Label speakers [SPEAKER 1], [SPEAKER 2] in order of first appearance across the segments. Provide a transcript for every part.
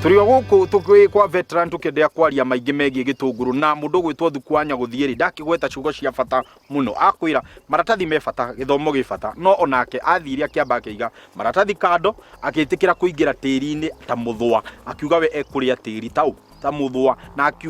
[SPEAKER 1] Tũrĩ o gũkũ tũkĩ kwa veteran tũkĩendea kwaria maingĩ megiĩ gĩtũngũrũ na mũndũ ũgwĩtwo Thuku wa Nyagũthiĩ rĩ, ndakĩgweta ciugo cia bata mũno. Akwĩra maratathi me bata, gĩthomo gĩ bata, no onake athire akĩamba akĩiga maratathi kando, agĩtĩkĩra kũingĩra tĩri-inĩ ta mũthũa, akiuga we ekũrĩa tĩri ta ũ ta mũthũa,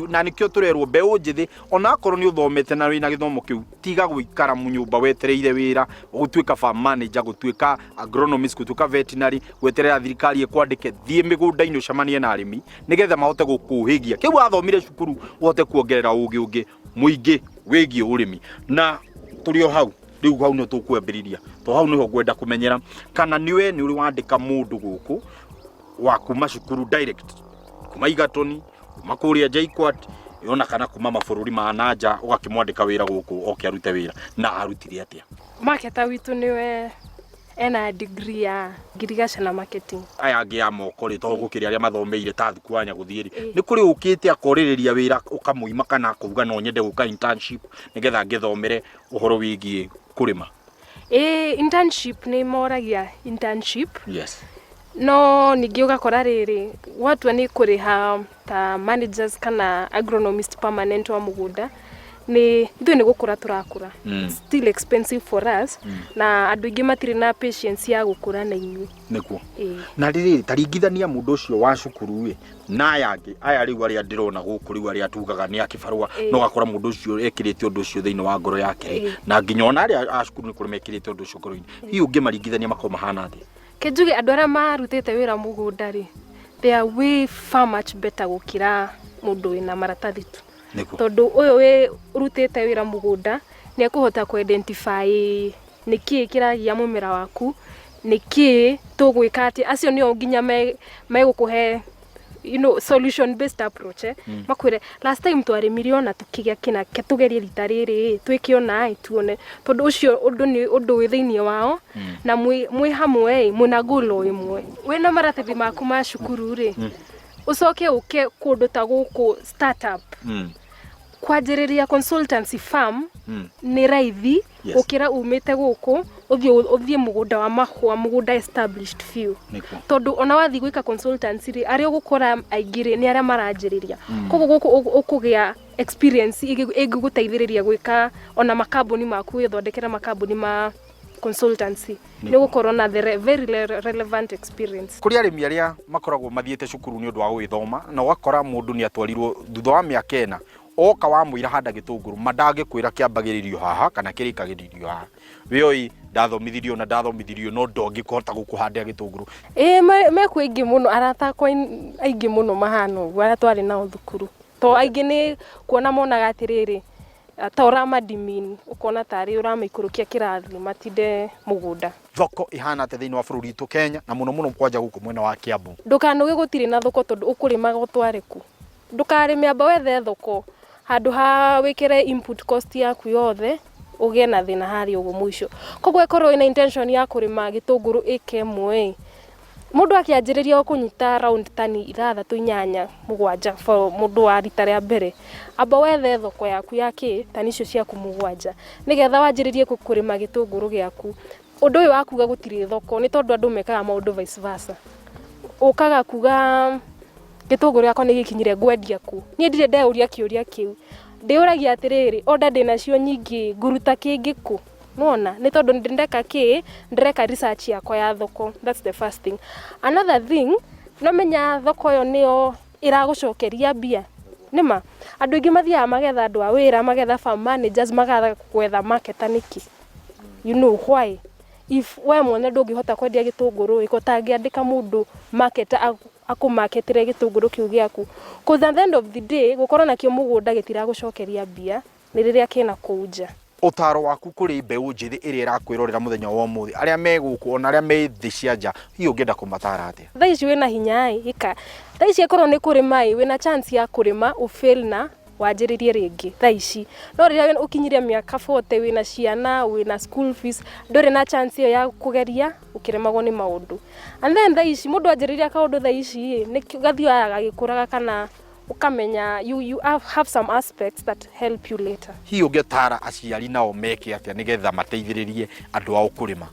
[SPEAKER 1] na nĩkĩo tũrerwo mbeũ njĩthĩ, onakorwo nĩ ũthomete na wĩna gĩthomo kĩu, tiga gũikara nyũmba wetereire wĩra, gũtuĩka farm manager, gũtuĩka agronomist, gũtuĩka veterinary, gweterera thirikari ĩkwandĩke. Thiĩ mĩgũnda-inĩ ũcemanie na arĩmi nĩgetha mahote gũkũhĩgia kĩu wathomire cukuru, ũhote kuongerera ũgĩ ũngĩ mũingĩ wĩgiĩ ũrĩmi. Na tũrĩ o hau rĩu, hau nĩho tũkwambĩrĩria, to hau nĩho ngwenda kũmenyera kana nĩwe nĩ ũrĩ wandĩka mũndũ gũkũ wa kuma cukuru direct, kuma Igatoni, kuma kũrĩa JKUAT, ona kana kuma mabũrũri ma nanja, ũgakĩmwandĩka wĩra gũkũ oke arute wĩra, na arutire atĩa?
[SPEAKER 2] Marketer witũ nĩwe ena degree ya ngirigaca na marketing.
[SPEAKER 1] Aya angĩ a moko rĩ, to gũkĩrĩ arĩa mathomeire ta Thuku wa Nyagũthiĩ rĩ, nĩ kũrĩ ũkĩte akorĩrĩria wĩra ũkamũima kana akauga no nyende gũka internship nĩgetha ngĩthomere ũhoro wĩgiĩ kũrĩma?
[SPEAKER 2] Ĩ, internship nĩ moragia internship. No ningĩ ũgakora rĩrĩ, watua nĩ kũrĩha ta managers kana agronomist permanent wa mũgũnda, nĩ ithuĩ nĩ gũkũra tũrakũra. It's still expensive for us, na andũ aingĩ matirĩ na patience ya gũkũra na inyuĩ.
[SPEAKER 1] Nĩguo.
[SPEAKER 2] Ĩĩ.
[SPEAKER 1] Na rĩrĩ, taringithania mũndũ ũcio wa cukuru ĩ na aya angĩ, aya rĩu arĩa ndĩrona gũkũ rĩu, arĩa tugaga nĩ akĩbarũa, no ũgakora mũndũ ũcio ekĩrĩte ũndũ ũcio thĩinĩ wa ngoro yake rĩ, na nginya ona arĩa a cukuru nĩ kũrĩ mekĩrĩte ũndũ ũcio ngoro-inĩ, hihi ũngĩmaringithania makorwo mahana atĩa?
[SPEAKER 2] Kenjuge andũ arĩa marutĩte wĩra mũgũnda rĩ, they are way far much better gũkĩra mũndũ wĩna maratathi tu. Tondũ ũyũ wĩ ũrutĩte wĩra mũgũnda nĩ ekũhota kũ identify nĩkĩĩ kĩragia mũmera waku, nĩkĩĩ tũgwĩka atĩ acio nĩo nginya megũkũhe solution based approach, eh? Makwĩre last time twarĩmire ona tũkĩgĩa kĩna, ke tũgerie rita rĩrĩ twĩke ona ĩ tuone, tondũ ũcio ũndũ nĩ ũndũ wĩ thĩinĩ wao, na mwĩ hamwe ĩ mwĩna goal o ĩmwe. Wĩna maratathi maku ma cukuru rĩ, ũcoke ũke kũndũ ta gũkũ startup kwanjĩrĩria consultancy firm nĩ raithi gũkĩra umĩte gũkũ ũthiĩ mũgũnda wa mahũa, mũgũnda established biũ, tondũ ona wathiĩ gwĩka consultancy rĩ, arĩa ũgũkora aingĩ rĩ nĩ arĩa maranjĩrĩria. Koguo gũkũ ũkũgĩa experience ĩngĩgũteithĩrĩria gwĩka ona makambuni maku, wĩthondekere makambuni ma consultancy, nĩ ũgũkorwo na the very relevant experience.
[SPEAKER 1] Kũrĩ arĩmi arĩa makoragwo mathiĩte cukuru nĩ ũndũ wa gũgĩthoma, na ũgakora mũndũ nĩ atwarirwo thutha wa mĩaka 4, oka wamwĩra handa gĩtũngũrũ, ma ndangĩkwĩra kĩambagĩrĩrio haha kana kĩrĩkagĩrĩrio haha. Wĩoi ndathomithirio na ndathomithirio, no ndongĩkũhota gũkũhandĩra gĩtũngũrũ.
[SPEAKER 2] Ĩĩ, mekuo aingĩ mũno, arata akwa aingĩ mũno mahana ũguo, arĩa twarĩ nao thukuru, to aingĩ nĩ kuona monaga atĩrĩrĩ, ta ũrama demean, ũkona tarĩ ũramaikũrũkia kĩrathi matinde mũgũnda.
[SPEAKER 1] Thoko ĩhana atĩa thĩinĩ wa bũrũri witũ Kenya, na mũno mũno kwanja gũkũ mwena wa Kiambu?
[SPEAKER 2] Ndũkanuge gũtirĩ na thoko, tondũ ũkũrĩmaga ũtware kũ? Ndũkarĩme, amba wethe thoko handũ ha wĩkĩre input cost yaku yothe ũgĩe na thĩna harĩa ũguo mũico. Koguo ĩkorwo wĩna intention ya kũrĩma gĩtũngũrũ ĩka 1 ĩ, mũndũ akĩanjĩrĩria ũkũnyita round tani 6, 8, 7 for mũndũ wa rita rĩa mbere. Amba wethe thoko yaku ya kĩ tani icio ciaku 7, nĩgetha wanjĩrĩrie kũrĩma gĩtũngũrũ gĩaku. Ũndũ ũyũ wa kuga gũtirĩ thoko nĩ tondũ andũ mekaga maũndũ vice versa. Ũkaga kuga gĩtũngũrũ gĩakwa nĩ gĩkinyire, ngwendia kũ? Niĩ ndirĩ ndeyũria kĩũria kĩu. Ndĩyũragia atĩrĩrĩ, order ndĩnacio nyingĩ, ngũruta kĩngĩ kũ? Nĩwona? Nĩ tondũ ndĩreka kĩ? Ndĩreka research yakwa ya thoko. That's the first thing. Another thing, nĩwamenya thoko ĩyo nĩyo ĩragũcokeria mbia. Nĩma? Andũ aingĩ mathiaga magetha andũ a wĩra, magetha farm managers, magatha gwetha marketer nĩkĩ? You know why? If we mwene ndũngĩhota kwendia gĩtũngũrũ ĩ, ko ũtangĩandĩka mũndũ marketer akũmaketĩre gĩtũngũrũ kĩu gĩaku? 'Cause at the end of the day, gũkorwo nakĩo mũgũnda gĩtiragũcokeria mbia, nĩ rĩrĩa kĩna kũu nja.
[SPEAKER 1] Ũtaro waku kũrĩ mbeũ njĩthĩ ĩrĩa ĩrakwĩrorera mũthenya wa ũmũthĩ, arĩa me gũkũ ona arĩa me thĩ cia nja, hihi ũngĩenda kũmatara atĩa?
[SPEAKER 2] Thaa ici wĩna hinya ĩ, ĩka. Thaa ici ĩkorwo nĩ kũrĩma ĩ, wĩna chance ya kũrĩma ũfail na wanjĩrĩrie rĩngĩ thaa ici. No rĩrĩa ũkinyirie mĩaka 40, wĩna ciana, wĩna school fees, ndũrĩ na chance ĩyo ya kũgeria ũkĩremagwo nĩ maũndũ. And then thaa ici mũndũ anjĩrĩria kaũndũ thaa ici ĩ, nĩ gathiaga gagĩkũraga, kana ũkamenya you have some aspects that help you later.
[SPEAKER 1] Hihi ũngĩtara aciari nao meke atĩa nĩgetha mateithĩrĩrie andũ ao kũrĩma?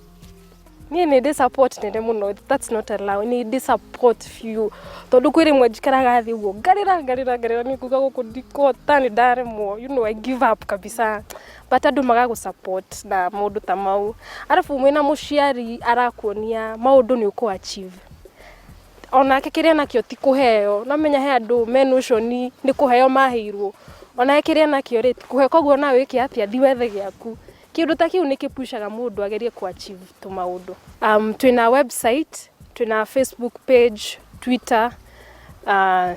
[SPEAKER 2] Niĩ nĩ ndĩ support nene mũno, that's not allowed. Nĩ ndĩ support biũ tondũ kwĩ rĩmwe njikaraga thĩ ũguo ngarĩra ngarĩra ngarĩra, nĩ kuga gũkũ ndikũhota, nĩ ndaremwo, I give up kabisa, but andũ magagũ support na maũndũ ta mau. Arabu mwĩna mũciari arakuonia maũndũ nĩ ũkũ achieve, onake kĩrĩa nakĩo ti kũheo. Namenya he andũ me notion nĩ kũheo maheirwo, onake kĩrĩa nakĩo rĩ ti kũheo, koguo nawe wĩke atĩa, thi wethe gĩaku. Kĩndũ ta kĩu nĩ kĩpushaga mũndũ agerie ku achieve tũmaũndũ. Twĩna website, twĩna Facebook page, Twitter,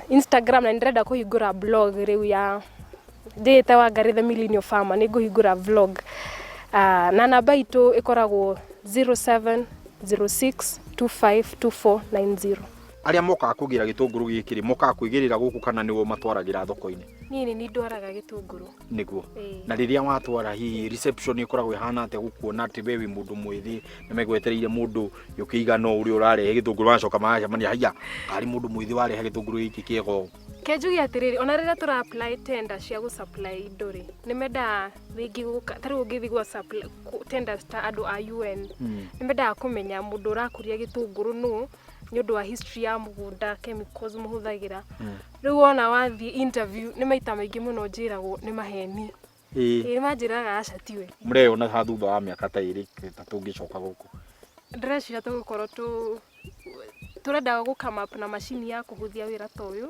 [SPEAKER 2] Instagram, na nĩ ndĩrenda kũhingũra blog rĩu ya ndĩĩte Wangari the Millennial Farmer. Nĩ ngũhingũra vlog, na namba itũ ĩkoragwo 0706252490.
[SPEAKER 1] Arĩa mokaga kũgĩra gĩtũngũrũ gĩkĩ rĩ, mokaga kwĩgĩrĩra gũkũ kana nĩwe matwaragĩra thoko-inĩ?
[SPEAKER 2] Niĩ nĩ ndwaraga gĩtũngũrũ.
[SPEAKER 1] Nĩguo.
[SPEAKER 2] Ĩĩ.
[SPEAKER 1] Na rĩrĩa watwara, hihi reception ĩkoragwo ĩhana atĩa gũkuona atĩ we wĩ mũndũ mwĩthĩ na megwetereire mũndũ ũkĩigana ũrĩa ũrarehe gĩtũngũrũ, magacoka magacemania, haiya, karĩ mũndũ mwĩthĩ warehe gĩtũngũrũ gĩkĩ kĩega ũũ?
[SPEAKER 2] Ke njuge atĩrĩrĩ, ona rĩrĩa tũra apply tender cia gũ supply indo rĩ, nĩ mendaga rĩngĩ gũka, ta rĩu ũngĩthiĩ gwa supply tenders ta andũ a UN, nĩ mendaga kũmenya mũndũ ũrakũria gĩtũngũrũ nũ, nĩ ũndũ wa history ya mũgũnda, chemicals mũhũthagĩra. Rĩu wona wathiĩ interview, nĩ maita maingĩ mũno njĩragwo nĩ maheni. Ĩĩ, nĩ manjĩraga aca tiwe.
[SPEAKER 1] Mũreyona ha thutha wa mĩaka ta 2 3 ngĩcoka gũkũ?
[SPEAKER 2] Ndĩreciria tũgũkorwo tũrenda gũ come up na macini ya kũhũthia wĩra ta ũyũ.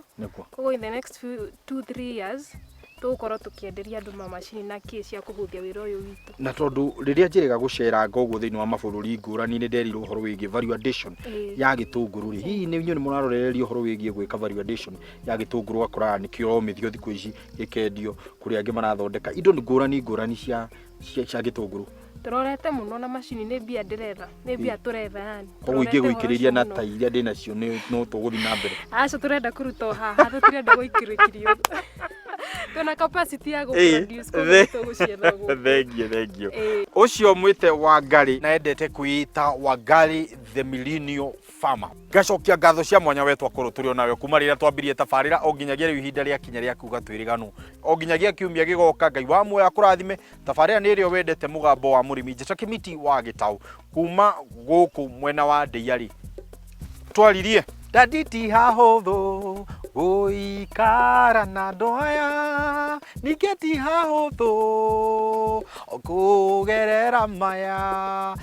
[SPEAKER 2] Koguo in the next few 2-3 years tũgũkorwo tũkĩenderia andũ mamacini na kĩ cia kũhũthia wĩra ũyũ witũ.
[SPEAKER 1] Na tondũ rĩrĩa njĩrĩga gũceranga ũguo thĩinĩ wa mabũrũri ngũrani, nĩ nderirwo ũhoro wĩgiĩ value addition ya gĩtũngũrũ rĩ, hihi nĩ inyuĩ nĩ mũrarorereria ũhoro wĩgiĩ gwĩka value addition ya gĩtũngũrũ, ũgakoraga nĩ kĩromithio thikũ ici gĩkendio kũrĩ angĩ marathondeka indo ngũrani ngũrani cia gĩtũngũrũ?
[SPEAKER 2] Tũrorete mũno na macini, nĩ mbia ndĩretha, nĩ mbia tũretha yani.
[SPEAKER 1] Koguo
[SPEAKER 2] Tũrorete ũhoro
[SPEAKER 1] ingĩgũikĩrĩria
[SPEAKER 2] ũcio
[SPEAKER 1] na
[SPEAKER 2] mũno.
[SPEAKER 1] ta iria ndĩnacio nĩ no tũgũthiĩ na mbere?
[SPEAKER 2] Aca, tũrenda kũruta o haha, tũtirenda gũikĩrĩkirio. Twĩna capacity ya gũ-produce, koguo tũgũcietha gũkũ.
[SPEAKER 1] Thengiũ, thengiũ.
[SPEAKER 2] Ĩĩ.
[SPEAKER 1] Ũcio mwĩte Wangari na endete kwĩĩta Wangari the Millennial Farmer. Ngacokia ngatho cia mwanya we twakorwo tũrĩ onawe kuma rĩrĩa twambirie tabarĩra o nginyagia rĩu ihinda rĩa kinya rĩa kuga twĩrĩganwo, o nginyagia kiumia gĩgoka. Ngai wa muoyo akũrathime. Tabarĩra nĩ ĩrĩa wendete, Mũgambo wa Mũrĩmi. Njĩta Kĩmiti wa Gĩtaũ kuma gũkũ mwena wa Ndĩiarĩ. Twaririe ndanditi hahũthũ gũikara na andũ aya, ningĩ ti hahũthũ kũgerera maya.